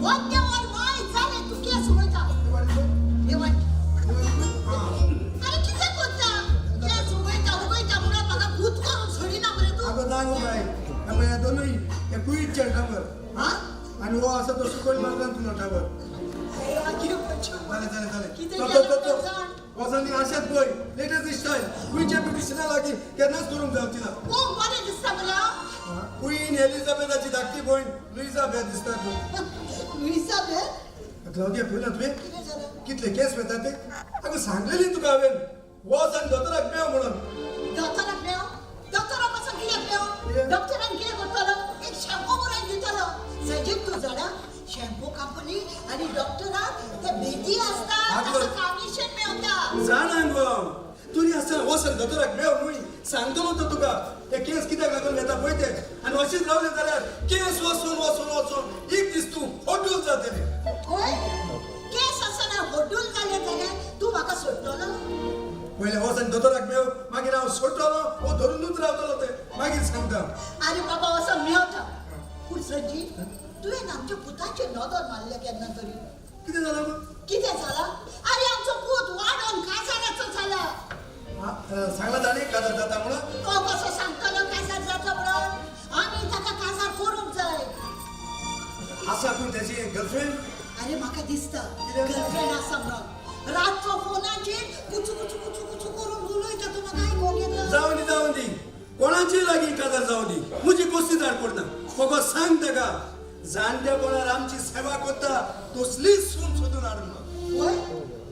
वद्यावर माय जालें तूं केस उडयता. हे वय. अरे कितें करता? केस उगयता उगयता म्हणून म्हाका भूत करून सोडिना मरे तूं. आगो ना गो बाय, हे दोनूय हे कुईत चेडटावर. हा? आनी हो आसा तो सुकयल मार्गान तुलो टावर. जालें जालें जालें. कितें तो केलें तो तो तुका जाण? वचून अशेंच पळय, लेटस्ट स्टायल. खंयच्या ब्युटिशना लागीं केन्नाच करूंक जावची ना. कोण बरें दिसता मरे हांव? क्वीन एलिझाबेथाची धाकटी भयण लुईजा बेथ दिसता तूं. Louisa Beth? क्लावदिया, पळयला तुवें? कितें जालें? कितले केस वेता ते. आगो, सांगलेली तुका हांवें, वच आनी दोतोराक मेळ म्हणून. दोतोराक मेळ? दोतोरा पासून कित्याक मेळ? कित्याक? डॉक्टरान कितें करतलो? एक शॅम्पू बरोवन दितलो. सजीव, तूं जाणा, शॅम्पू कंपनी आनी डॉक्टराक ते बेदी आसता. आगो. ताचो कमिशन मेवता. जाणा गो हांव, तरी आसतना वच आनी दोतोराक मेळ न्हय. सांगतलो तो तुका, ते केस कित्याक लागून वेता पळय ते. आनी अशीच रावले जाल्यार केस वचून वचून वचून एक दीस तूं होटूल जातली. हय, केस आसतना होड्डूल जालें जाल्यार तूं म्हाका सोडटलो? पयलें वच आनी दोतोराक मेळ, मागीर हांव सोडटलो वो धरुनूच रावतलो ते मागीर सांगता. आरे बाबा, असो मेवता. पूण संजीव, तुवें आमच्या पुताचेर नदर मारल्या केन्ना तरी? कितें जालां गो? कितें जाला? अरे, आमचो पूत वाडोन काजाराचो जाला. सांगला ताणें काजार जाता म्हणून? तो कसो सांगतलो काजार जाता म्हणून? आमी ताका काजार करूंक जाय. आसा कोण त्याची गर्लफ्रेंड? अरे, म्हाका दिसता कितें? गर्लफ्रेंड आसा म्हणून. रातचो फोनाचेर कुचू कुचू कुचू कुचू करून उलयता तो, म्हाका आयकोंक येता. जावं दी, जावं दी, कोणाचीय लागीं काजार जावं दी, म्हजी कसली धाड पडना. फकत सांग ताका, जाणटेपणार आमची सेवा करता तसलीच सून सोदून हाड म्हणून. वय,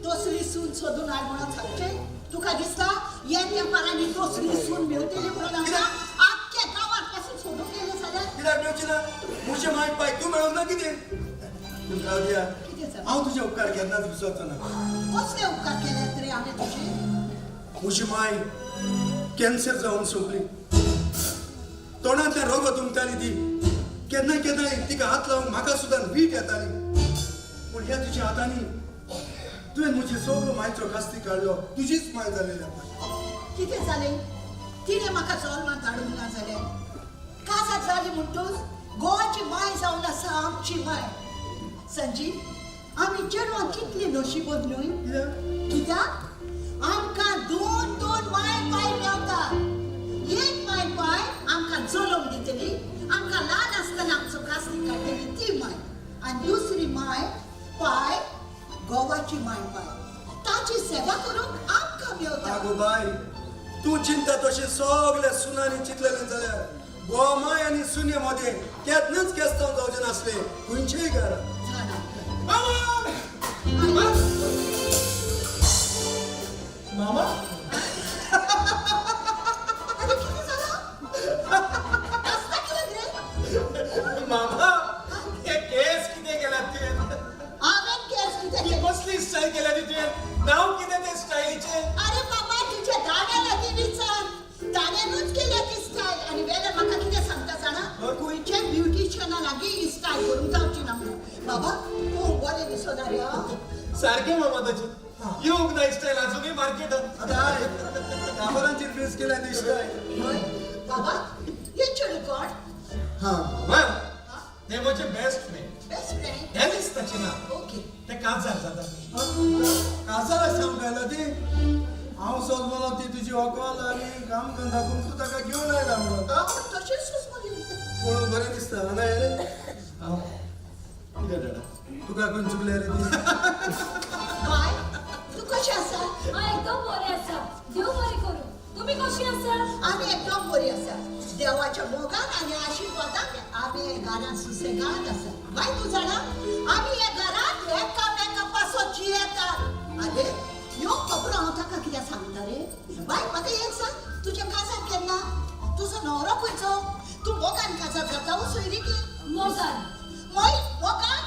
तसली सून सोदून हाड म्हणून सांगचें. तुका दिसता येत्या पारांनी तसली सून मेवतली म्हणून आमकां? आख्ख्या गांवात पासून सोदूंक गेले जाल्यार? कित्याक मेळची ना? म्हजे माय पाय तूं मेळोंक ना कितें? पूण क्लावदिया, कितें जालें? हांव तुजे उपकार केन्नाच विसरचो ना. कसले उपकार केले रे हांवें तुजे? म्हजी माय कॅन्सर जावन सोंपली. तोंडांतल्यान रगत उमताली ती. केन्ना केन्नाय तिका हात लावंक म्हाका सुद्दां वीट येताली. पूण ह्या तुज्या हातांनी तुवें म्हजी सगळो मायचो कास्ती काडलो. तुजीच माय जालेली आतां. कितें जालें? तिणें म्हाका जल्माक हाडूंक ना जाल्यार, काजार जाली म्हणटूच गोवाची माय जावन आसा आमची माय. संजीव, आमी चेडवां कितली नशिबोत न्हय? कित्याक? कित्याक आमकां दोन दोन माय पाय मेवता. एक माय पाय आमकां जल्म दितली, आमकां ल्हान आसतना आमचो कास्ती काडटली ती माय, आनी दुसरी माय पाय गोवाची माय पाय, ताची सेवा करूंक आमकां मेवता. आगो बाय, तूं चिंता तशें सगळे सुनांनी चिंतलेलें जाल्यार गोवा माय आनी सुने मदें केन्नाच केस्तांव जावचें नासलें खंयचेय घरा. जाणा. मामा, मामा. अरे, कितें जालां? हांसता कित्याक रे? मामा, हे केस कितें केल्यात तुवें? हांवें केस कितें ही केलें? कसली स्टायल केल्या ती तुवें? नांव कितें ते स्टायलीचें? अरे बाबा, तुझ्या दाड्या लागीं विचार. दाड्यानूच केल्या ती स्टायल. आनी वेल्यान म्हाका कितें सांगता जाणा? खंयच्या ब्युटिशियना लागीं ही स्टायल करूंक जावची ना म्हणून. बाबा, तूं बरें दिसना रे आं. सारकें मामा, ताचें येवंक ना स्टायल अजुनूय मार्केटात. आतां हय काबरांचेर फेस केल्या ती स्टायल. हय बाबा, हे चेडूं कोण? हां. मामा, ते म्हजे best friend. Best friend? Alice ताचें नांव. ओके. ते काजार जाता. काजार सांगूंक आयला ती? हांव सोद ती तुजी व्हंकल आनी काम दाखोवन तूं ताका घेवन आयला म्हणून. हांव तशेंच सोंसमलें. पळोवंक बरें दिसता ना रे. कितें डाडा? तुका खंय चुकल्या रे ती? बाय, तूं कशें आसा? हांव एकदम बरें आसा, देव बरें करूं. तुमी कशी आसा? आमी एकदम बरी आसा. देवाच्या मोगान आनी आशिर्वादान आमी हे घरांत सुसेगाद आसा. बाय, तूं जाणा, आमी हे घरांत एकामेका पासत जियेतात. आरे, ह्यो खबरो हांव ताका कित्याक सांगता रे? बाय, म्हाका एक सांग, तुजें काजार केन्ना? तुजो न्हवरो खंयचो? तूं मोगान काजार जाता वो सोयरीकी? मोगान. मोय मोगान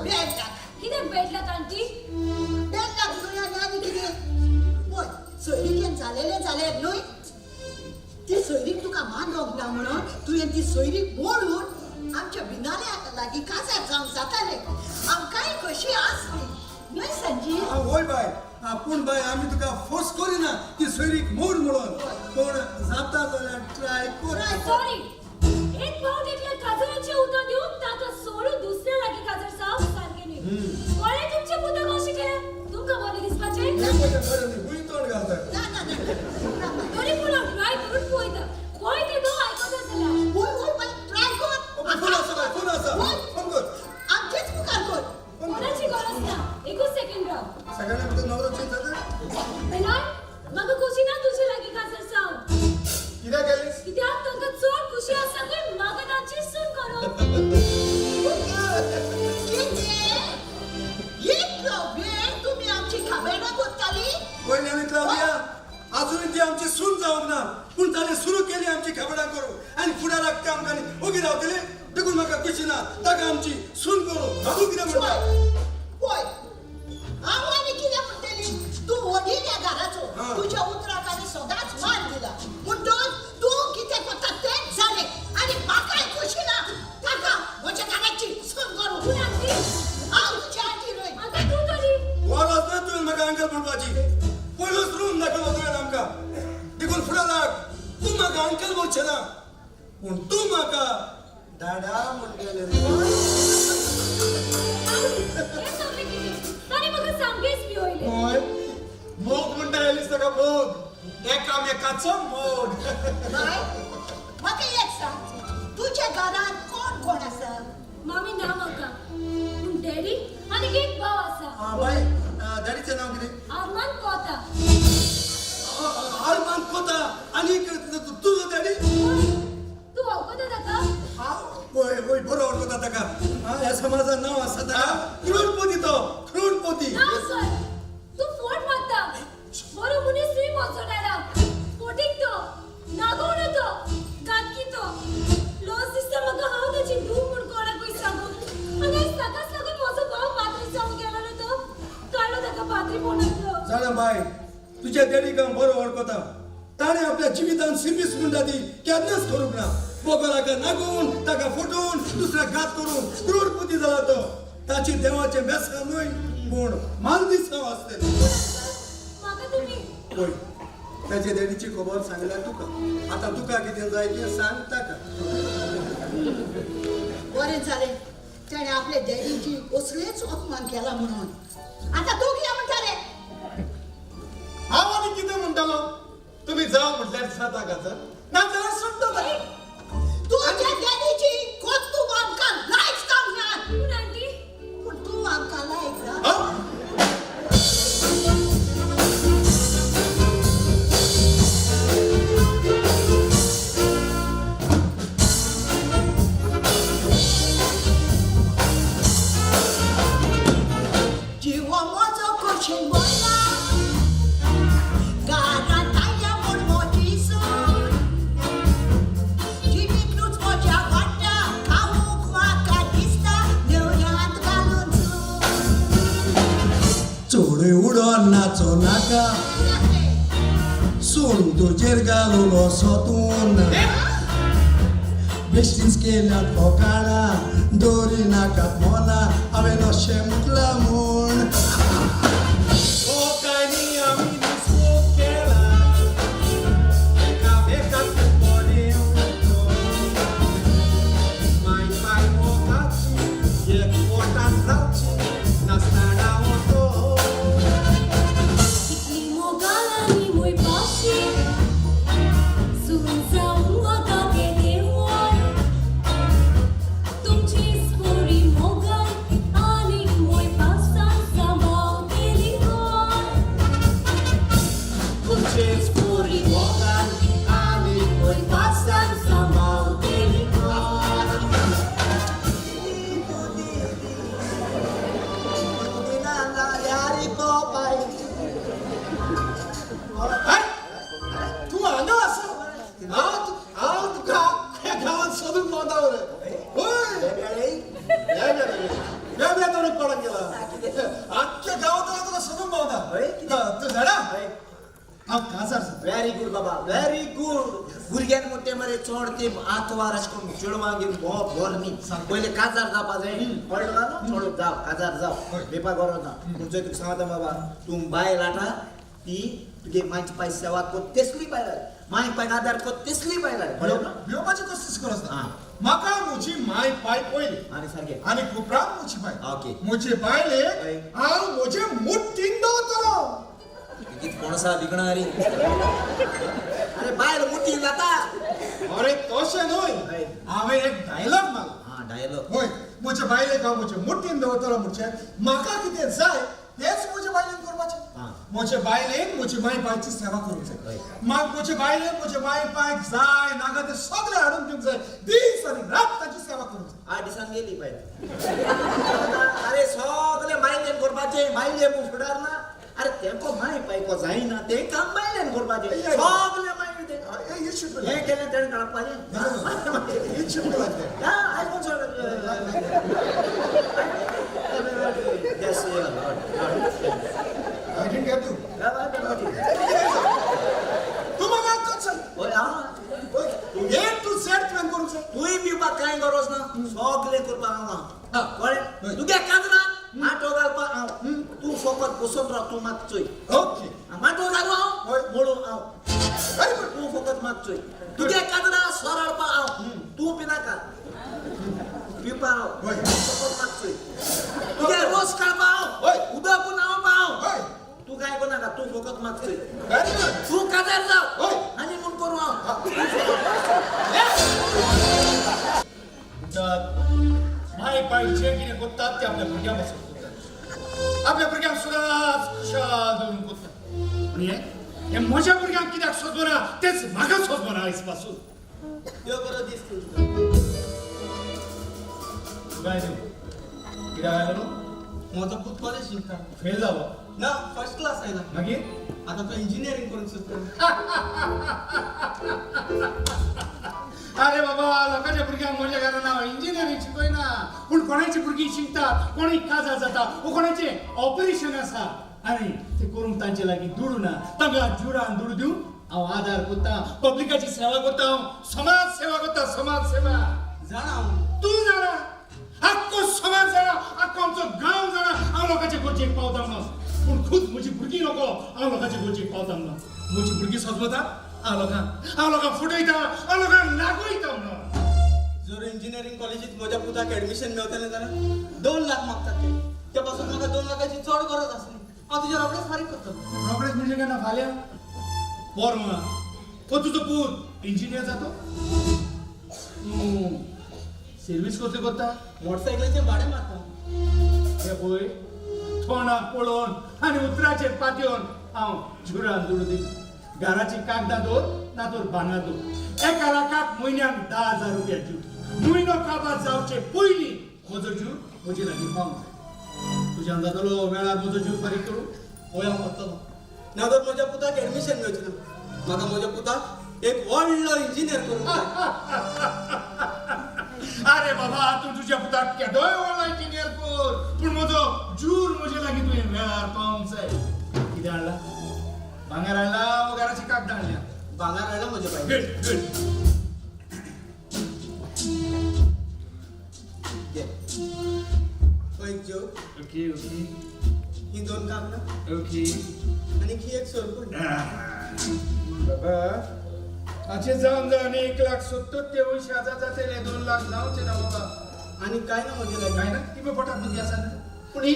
बेडलाक. कित्याक बेडलाक आंटी? बेडलाक न्हय आनी आनी कितें? पळय, सोयरीकेन जालेलें जालें न्हय? ती सोयरीक तुका मानवंक ना म्हणून तुवें ती सोयरीक मोडून आमच्या बिनाल्या लागीं काजार जावंक जातालें. आमकांय कशी आसली न्हय संजीव? हा, होय बाय. हा, पूण बाय, आमी तुका फोर्स करिना ती सोयरीक मोड म्हणून, पूण जाता जाल्यार ट्राय कर. सॉरी, एक फावट एकल्या काजराचें उतर दिवन ताका सोडून दुसऱ्या लागीं काजार ती आमची सून जावंक ना, पूण ताणें सुरू केली आमची खबरां करूं आनी फुडाराक ते आमकां ओगी रावतले. देखून म्हाका खुशी ना ताका आमची सून करूं. तूं कितें म्हणटा? पळय, हांव आनी कितें म्हणटली? तूं व्हडील ह्या घराचो, तुज्या उतराक आनी सदांच मान दिला, म्हणटच तूं कितें करता तेंच जालें. आनी म्हाकाय खुशी ना ताका म्हज्या घराची सून करूं. पूण आंटी, हांव तुजी आंटी न्हय. आतां तूं तरी गरज ना तुवें म्हाका अंकल म्हणपाची. पयलोच रूम दाखयलो तुवें आमकां. देखून फुडाराक तूं म्हाका अंकल म्हणचें ना, पूण तूं म्हाका दादा म्हणटलें रे. हें सगळें कितें? ताणें म्हाका सामकेंच भिवयलें. हय, मोग म्हणटा येयलीस ताका मोग, एकामेकाचो मोग. बाय, म्हाका एक सांग, तुज्या घरांत कोण कोण आसा? मामी ना म्हाका, पूण डॅडी आनी एक भाव आसा. बाय, डॅडीचें नांव कितें? आरमान कोता. आरमान कोता. आनी तुजो डॅडी? हय, तूं वळखता ताका? वय वय, बरो वळखता ताका. ह्या समाजान नांव आसा ताका. करोडपती तो, करोडपती. ना सर, तूं फोट मारता. बरो मनीस न्हय म्हजो डॅडा. फोटीक तो, नागोवणो तो, घातकी तो. लज दिसता म्हाका हांव ताची धूव म्हूण कोणाकूय सांगूंक. आनी आयज ताकाच लागून म्हजो भाव पाद्री जावंक गेलो न्हू तो. काडलो ताका पाद्रीपणांतलो. जाणा बाय, तुज्या डॅडीक हांव बरो वळखता. ताणें आपल्या जिवितान सिर्वीस म्हणटा ती केन्नाच करूंक ना. बोगलाका नागोवन, ताका फटोवन, दुसऱ्याक घात करून करोडपती जाला तो. ताची देवाचें बेसांव न्हय, पूण मालदिसांव आसतलें. पूण अंकल, म्हाका तुमी पळय, ताच्या डॅडीची खबर सांगल्या तुका. आतां तुका कितें जाय तें सांग ताका. बरें जालें ताणें आपल्या डॅडीची असलेच अपमान केला म्हणून. आतां तूं कितें म्हणटा रे? हांव आनी कितें म्हणटालो, तुमी जाव म्हटल्यार जाता काजार, नाजाल्यार सोडटा ताका. तुज्या डॅडीची कोत तूं आमकां लायक जावंक ना. पूण आंटी, पूण तूं आमकां लायक जा. हा? जीव म्हजो कशें वयला घरांत आयल्या म्हूण म्हजी सून, जिवीतूच म्हज्या वाडटा, खावूंक म्हाका दिसता नेवऱ्यांत घालून चून. चोड उडोन नाचो नाका, कित्याक रे? सून तुजेर घालून सोतून बेश्टीच केल्यात फोकाणां, दोरी नाका मोना, हांवें अशें म्हटलां म्हूण. लोकांनी आमी निस्पोग केला, एकामेकाक बरें उरतो. माय पाय मोगाची, एक पोटान रावची, नासतना वतो. कितली मोगालांनी मुय पाशी सून जावन म्हाका केलें व्हड. तुमचीच पोरी मोगान आनी मुय पासान सांबावतेली गोड. तुमचेच पुरी मोगान आनी मुय पासान सांबावतेली गोड. हाय, तूं हांगा आसा? हांव तुका आख्ख्या गांवांत सोदूंक भोंवता मरे. होय, वेगळ्या तोडूंक पडोंक गेला. आख्ख्या गांवांत हांव तुका सोदूंक भोंवता. तूं जाणा, हांव काजार जाता. व्हेरी गुड बाबा, व्हेरी गुड. भुरग्यान मोठे मरे चड ते आतवार अशें करून चेडवांगेर भोंवप बरें न्ही. पयलें काजार जावपा जाय, कळ्ळें तुका न्हू? चड जाव, काजार जाव, बेपा गरज ना. पूण जंय तुका सांगता बाबा, तूं बायल हाडटा ती तुगे मांयची पाय सेवा कोत तेसली बायल हाड, मांय पायक आदार कोत तेसली बायल हाड, कळ्ळें तुका? भिवपाची कसलीच गरज ना. आं. म्हाका म्हजी माय पाय पयली आनी सारकें. आनी उपरांत म्हजी बायल. ओके. म्हजे बायलेक हय. हांव म्हजे मुठीन दवरतलो. कित पणसा विकणार रे? अरे बायल मुठीन जाता. अरे तशें न्हय, हय. हांवें एक डायलॉग मारला. आं, डायलॉग. हय, म्हजे बायलेक हांव म्हजे मुठीन दवरतलो म्हणजे म्हाका कितें जाय तेंच म्हजे बायलेन करपाचें. आं. म्हजे बायलेन म्हजी माय पायची सेवा करूंक जाय. हय. म्हजे बायलेन म्हजे माय पायक जाय नाका तें सगळें हाडून दिवंक जाय. दीस आनी रात ताची सेवा करूंक जाय. 8 दिसान गेली बायल. अरे सगळे मायलेन करपाचें, मायले म्हूण फुडार ना. अरे तेंको माय पायको जायना तें काम बायल्यान करपाचें सगलें मागीर तें हें केलें तेणें काडपाचें. It should be like that. Yeah, I also yes, yeah, Lord, Lord. I didn't get you. Yeah, I got it. तूं म्हाका आतांच सांग. हय, आं. ए टू झेड तुवें करूंक जाय. तूंय पिवपाक कांय गरज ना, सगळें करपाक हांव आहा. कळ्ळें? तुगे काजराक माटो घालपाक हांव, तूं फकत बसून राव, तूं मात चोय. ओके. माटो घालूं हांव, मोडूं हांव. Very good. तूं फकत मात चोय. तुगे काजरा सोर हाडपाक हांव, तूं पिनाका, पिवपाक हांव. फकत मात चोय. तुगे रोस काडपाक हांव, उदक न्हांवपाक हांव, तूं कांय करनाका, तूं फकत मात चोय. Very good. तूं काजार जाव आनी म्हूण करूं हांव. माय पाय जे कितें करतात ते आपल्या भुरग्यां पासून करतात, आपल्या भुरग्यांक सदांच खुशाल दवरून करतात. पूण हें हें म्हज्या भुरग्यांक कित्याक सोदना तेच म्हाका सोदना आयज पासून. देव बरो दीस तुमकां. काय न्हू कित्याक आयलो न्हू? म्हजो पूत कॉलेज शिकता. फेल जालो? ना, फर्स्ट क्लास आयला. मागीर? आतां तो इंजिनियरींग करूंक सोदता. अरे बाबा, लोकांच्या भुरग्यांक म्हज्या घरान हांव इंजिनियरींग शिकयना, पूण कोणाची भुरगीं शिकतात, कोणीक काजार जाता वो कोणाचें ऑपरेशन आसा आनी ते करूंक तांचे लागीं दुडू ना, तांकां जुडान दुडू दिवन हांव आदार करता, पब्लिकाची सेवा करता, हांव समाज सेवा करता, समाज सेवा. जाणा हांव. तूं जाणा, आख्खो समाज जाणा, आख्खो आमचो गांव जाणा हांव लोकांचे गरजेक पावता म्हणून. पूण खूद म्हजी भुरगीं नको हांव लोकांचे गरजेक पावता म्हणून. म्हजी भुरगीं सजवता हांव लोकांक, हांव लोकांक फटयता, हांव लोकांक नागयता म्हणून. जर इंजिनियरींग कॉलेजीत म्हज्या पुताक एडमिशन मेवतलें जाल्यार 2 लाख मागतात ते. ते पासून म्हाका 2 लाखाची चड गरज आसली. हांव तुज्या रोखडेच फारीक करतलो. रोखडेच म्हणजे केन्ना? फाल्यां? पोरमा हो तुजो पूत इंजिनियर जातो, तूं सर्वीस कसली करता? मोटरसायकलीचें भाडें मारता. हे पळय, तोंडाक पळोवन आनी उतराचेर पातयेवन हांव जुरान दुडू दिता. घराची कागदां दवर ना तर भांगर दवर. 1 लाखाक म्हयन्याक 10,000 रुपया ज्यूर. म्हयनो काबार जावचे पयलीं म्हजो ज्यूर म्हजे लागीं पावंक जाय. तुज्यान जातलो वेळार म्हजो ज्यूर फारीक करूं? हय, हांव करतलो. ना तर म्हज्या पुताक एडमिशन मेळचें ना. म्हाका म्हज्या पुताक एक व्हडलो इंजिनियर करूंक जाय. अरे बाबा, तूं तुज्या पुताक केदोय व्हडलो इंजिनियर कर, पूण म्हजो ज्यूर म्हजे लागीं तुवें वेळार पावंक जाय. कितें हाडला? भांगर हाडला वो घराची कागदां हाडल्या? भांगर हाडला म्हज्या बायलेन. Good good. घे, हो एक जेव. Okay okay. ही 2 कागदां. ओके. आनी ही एक सोरपण. बाबा, हाचे जावन जावन 1,70,000 ते 80,000 जातले, 2 लाख जावचे ना बाबा. आनी काय ना म्हजे लागीं. काय ना? ती पळय पोटाक मुदी आसा न्हू. पूण ही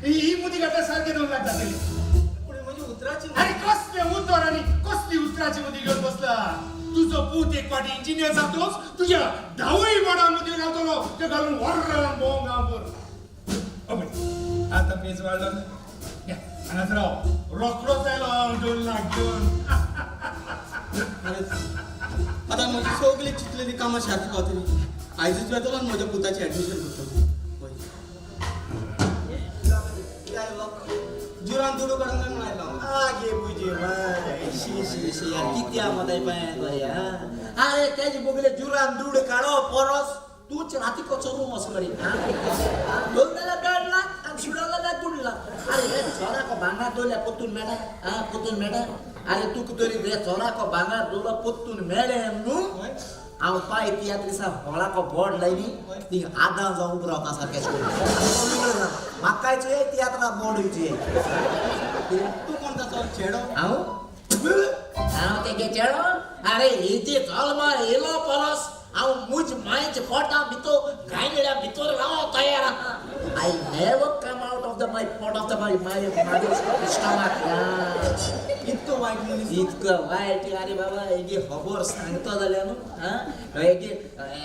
ही मुदी घातल्यार सारके 2 लाख जातले. पूण ही म्हजी उतराची. अरे कसलें उतर आनी कसली उतराची मुदी घेवन बसला? तुजो पूत एक फावटी इंजिनियर जातलोच तुज्या धावूय बोडां मुदी घालतलो, त्यो घालून व्हर्रान भोंवंक गांवभर. अबय, आतां पेज वाडलो न्हू. या, हांगाच राव, रोखडोच आयलो हांव 2 लाख घेवन. अरे आतां म्हजी सगळीं चिंतलेलीं कामां सारकी पावतली. आयजूच वेतलो आनी म्हज्या पुताचें एडमिशन करतलो. हय, जुरान दुडू काडूंक जाय म्हणून आयलो हांव. आगे बुजी माय, शी शी शी यार, कित्या मदाय पांय गया. अरे तेजे बगले जुरान दुड काडो परस तूच राती कचोरू वच मरे. दोन जाल्यार 1.5 लाख आनी सुडो जाल्यार 2 लाख. अरे हे चोराको भांगार दवरल्या पोत्तून मेळा. आं, पोत्तून मेळा. अरे तुका तरी रे चोराको भांगार दवरलो पोत्तून मेळ्ळें न्हू. हांव पाय तियात्रिसा हॉलाको बोर्ड लायनी ती आदां जावन उबो रावता सारकें. म्हाकाय चोय तियात्रा बोर्ड वयची. तूं कोण ताचो चेडो? हांव हांव तेगे चेडो. अरे हेजे जल्मा येयलो परस हांव मुज मायच्या पोटा भितर गायनेल्या भितर राव तयार आहा. I never come out of the my pot of the my my mother's stomach. इतको वायट मनीस? इतको वायट. अरे बाबा, हेगे खबर सांगता जाल्यार न्हू, आं, हेगे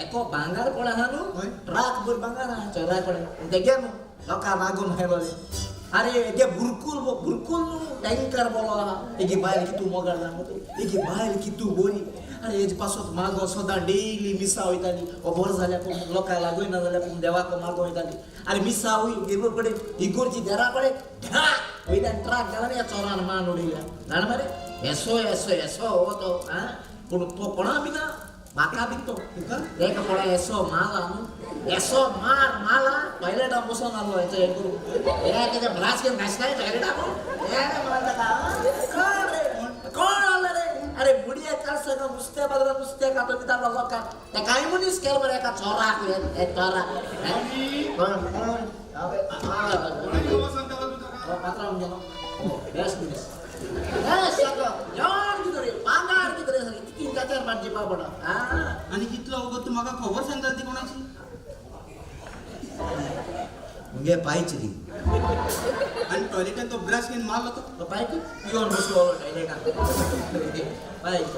एको भांगार कोण आहा न्हू, ट्राक भर भांगार आहा चोरा कडेन तेगे न्हू लोकां मागून मेळोले. अरे हेगे बुरकुल बुरकुल न्हू टँकर बोलो आहा. हेगे बायल कितू मोगाळ जाण तूं, हेगे बायल कितू बरी. अरे हेजे पासत मागो सदां डेली मिसा वयताली. खबर जाल्यार पूण लोकांक लागयना जाल्यार पूण देवाक मागो वयताली. अरे मिसा वय देव कडेन इगोर्जी देरा कडेन ढाक वयल्यान ट्रक घाला ह्या चोरान मान उडयल्या जाणा मरे. येसो येसो येसो हो तो. आं, पूण तो कोणा बी ना, म्हाका बी तो एका कोणा येसो माला न्हू, येसो मार माला टॉयलेटान बसोन आहलो. हेचो हें करूं हे तेच्या ब्रास घेवन घासताय टॉयलेटाक. हे म्हणटा कोण रे, कोण आहलो रे? अरे मुडये काडसो नुस्त्या बाजारात नुस्त्या कातो दिता लोकांक. ते कांय मनीस केलो मरे एका चोराक. हे चोराक पात्रांव गेलो. बेस्ट मनीस जेवण कितें रे, मांगार कितें रे, तीन चार भाजी पापड. आनी कितलो वगत तूं म्हाका खबर सांगताली ती कोणाची? मुगे पायची ती. आनी टॉयलेटान तो ब्रश घेवन मारलो तो? तो पायक पिवन बसलो टॉयलेटान पायक.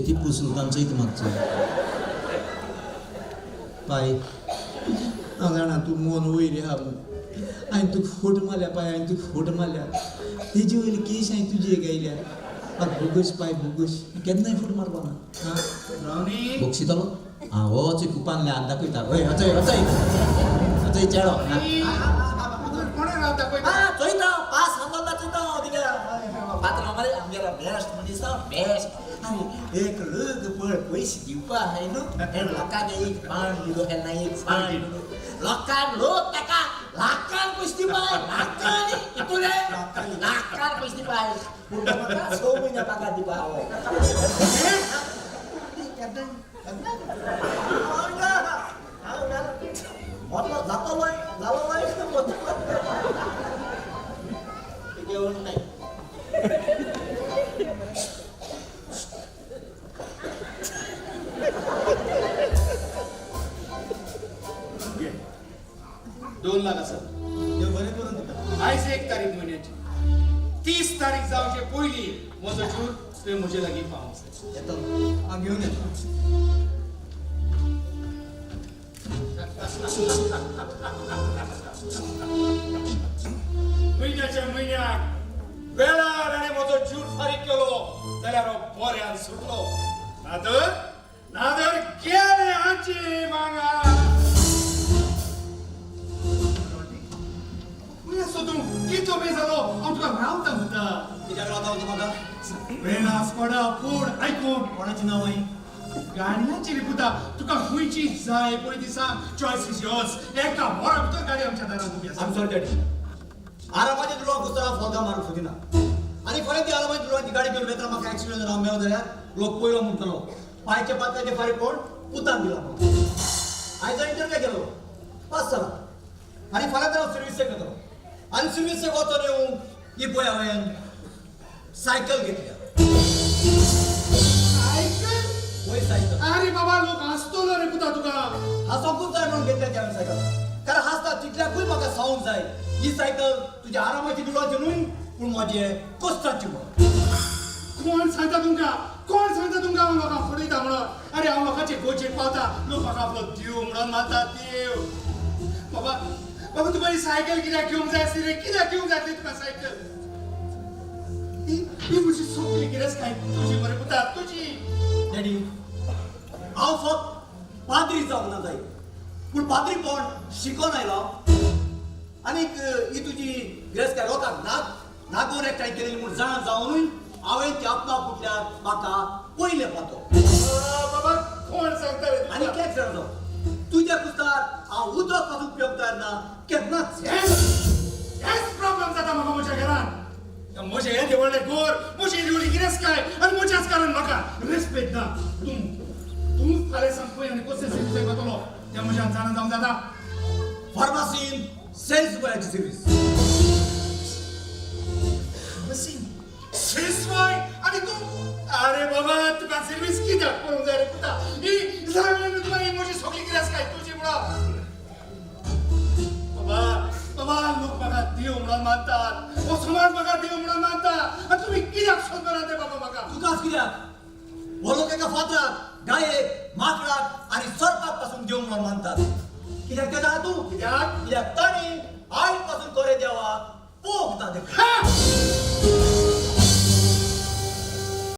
टिप्पू सुलतान चैत मागचो पाय. हांव जाणा तूं मोन वयर आहा म्हूण. हांवें तुका फोट मारल्या पाय, हांवें तुका फोट मारल्या. तेजी वयली केश हांवें तुजी एक आयल्या. म्हाका बोगस पाय, बोगस. केन्नाय फोट मारपा ना. ब्रावनी बोगशितलो. आं, हो चोय कुपानले हात दाखयता. हय, अचय अचय अचय चेडो. कोणें हात दाखयता? चोयता पास सांगला चोयता तिका. पात्रांव मरे आमगेलो बेस्ट मनीस, बेस्ट. आनी एक लग पळ पयशे दिवपा आहाय न्हू, हे लोकांक एक पान दिलो, केन्ना एक पान दिलो लोकांक. लोक ताका लाखान पयशे दिवपा, लाखांनी कितले लाखान पयशे दिवपा. पूण तो म्हाका 6 म्हयन्या पगार दिवपा. जातलो जालो घेवन नाही. घे. 2 लाख आसा. देव बरें करून दिता. आयज 1 तारीख म्हयन्याची, 30 तारीख जावचे पयलीं म्हजो चूर तुवें म्हजे लागीं पावोवंक जाय. येता, हांव घेवन येता. म्हयन्याच्या म्हयन्याक वेळार आनी म्हजो ज्यूर फारीक केलो जाल्यार हांव बऱ्यान सुटलो, नातर नातर गेले हांची मांगा. खंय आसो तूं? कितलो वेळ जालो हांव तुका रावता म्हणटा. कित्याक रावता तूं म्हाका? वेळा स्कोडा फोड आयकून. कोणाची नांव आई? गाडयांची रे पुता, तुका खंयची जाय पळय ती सांग. Choice is yours. एका वरा भितर गाडी आमच्या दारांत उबी आसा. आम सॉरी डॅडी, आरामाच्या दुडवांक घुसता हांव फोगां मारूंक सोदिना. आनी फाल्यां ती आरामाच्या दुडवांची गाडी घेवन वेतना म्हाका एक्सिडंट जावन हांव मेलो जाल्यार लोक पयलो म्हणटलो पायच्या पात्राचे फारीक कोण पुतान दिला म्हणून. आयज इंटरव्यू केलो, पास जाला. आनी फाल्यां तर हांव सर्विसेक वतलो. आनी सर्विसेक वचोन येवंक ही पळय हांवें सायकल घेतल्या. सायकल? पळय सायकल. अरे बाबा, लोक हांसतलो रे पुता तुका. हांसोंकूच जाय म्हणून घेतल्या ती हांवें सायकल. कारण हांसता तितल्याकूय म्हाका सांगूंक जाय, ही सायकल तुज्या आरामाची दुडवाची न्हय, पूण म्हजे कोस्ताची म्हणून. कोण सांगता तुमकां? कोण सांगता तुमकां हांव लोकांक फटयता म्हणून? अरे हांव लोकांचे गोचेर पावता, लोक म्हाका आपलो देव म्हणून मानतात, देव. बाबा बाबा, तुका ही सायकल कित्याक घेवंक जाय आसली रे? कित्याक घेवंक जाय आसली तुका सायकल? ही ही म्हजी सगळी गिरेस्तकाय तुजी मरे पुता, तुजी. डॅडी, हांव फक्त पाद्री जावंक ना जाय, पूण पाद्रीपण शिकोन आयलो. आनीक ही तुजी गिरेस्तकाय लोकांक नाक नागोवन एकठांय केलेली म्हूण जाणा जावनूय हांवें ती आपणा फुटल्यार म्हाका पयलें पातो. बाबा, कोण सांगता रे तुका? आनी एक जाणा जाव, तुज्या कुस्तार हांव उदक पासून पिवंक तयार ना केन्नाच. हेच प्रॉब्लेम जाता म्हाका म्हज्या घरान. म्हजें हें व्हडलें गोर, म्हजी येदी व्हडली गिरेस्तकाय आनी म्हज्याच कारण म्हाका रेस्पेद ना. तूं तूं फाल्यां सांग खंय आनी कसलें सर्विसेक वतलो तें म्हज्यान जाणा जावंक जाता. फार्मासीन सेल्स बॉयाची सर्वीस. सेल्स बॉय आनी तूं? अरे बाबा, तुका सर्वीस कित्याक करूंक जाय रे पुता? ही जाणा तुका ही म्हजी सगळी गिरेस्तकाय तुजी म्हणून. बाबा बाबा, लोक म्हाका देव म्हणून मानतात, हो समाज म्हाका देव म्हणून मानता, आनी तुमी कित्याक सोदना ते बाबा म्हाका? तुकाच कित्याक, हो लोक एका फातराक, गायेक, माकडाक आनी सर्पाक पासून देव म्हणून मानतात. कित्याक तें जाणा तूं? कित्याक? कित्याक तण